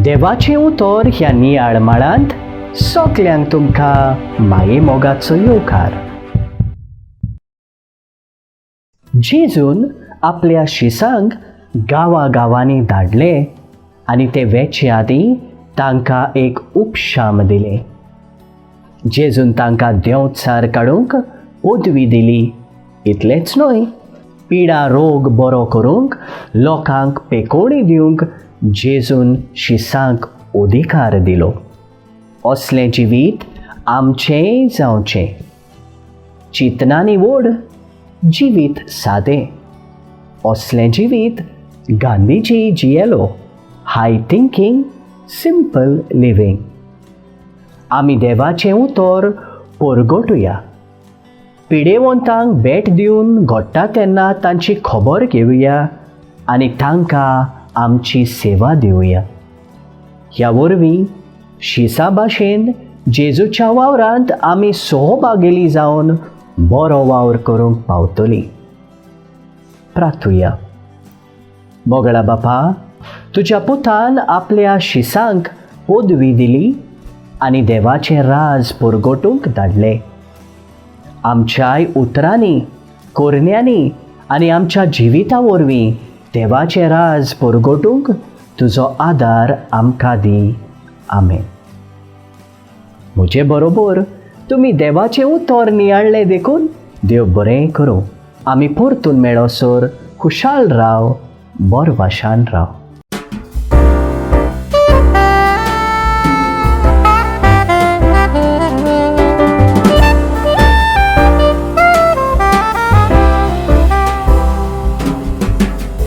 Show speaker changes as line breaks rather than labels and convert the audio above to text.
देवाचें उतर ह्या नियाळ माळांत सगल्यांक तुमकां माये मोगाचो येवकार. जेजून आपल्या शिसांक गांवागांवांनी धाडले आनी ते वेचे आदीं तांकां एक उपशाम दिलें. जेजून तांकां देंवचार काडूंक पदवी दिली. इतलेंच न्हय, पिडा रोग बरो करूंक, लोकांक पेकोवणी दिवंक जेजून शिसांक अधिकार दिलो. असलें जिवीत आमचेंय जावचें. चिंतनांनी व्हड, जिवीत सादें. असलें जिवीत गांधीजी जियेलो. हाय थिंकींग, सिंपल लिव्हींग. आमी देवाचें उतर परगटुया. पिडेवंतांक भेट दिवन घडटा तेन्ना तांची खबर घेवया आनी तांकां आमची सेवा दिवया. ह्या वरवीं शिसा भाशेन जेजूच्या वावरांत आमी सहभागेली जावन बरो वावर करूंक पावतली. प्रार्थुया. मोगळा बापा, तुज्या पुतान आपल्या शिसांक पदवी दिली आनी देवाचें राज परगटूंक धाडलें. आमच्याय उतरांनी, करण्यांनी आनी आमच्या जिविता वरवीं देवाचें राज परगटूंक तुजो आदार आमकां दी. आमेन. म्हजे बरोबर तुमी देवाचें उतर नियाळ्ळें देखून देव बरें करूं. आमी परतून मेळोसर खुशाल राव, बरवाशान राव.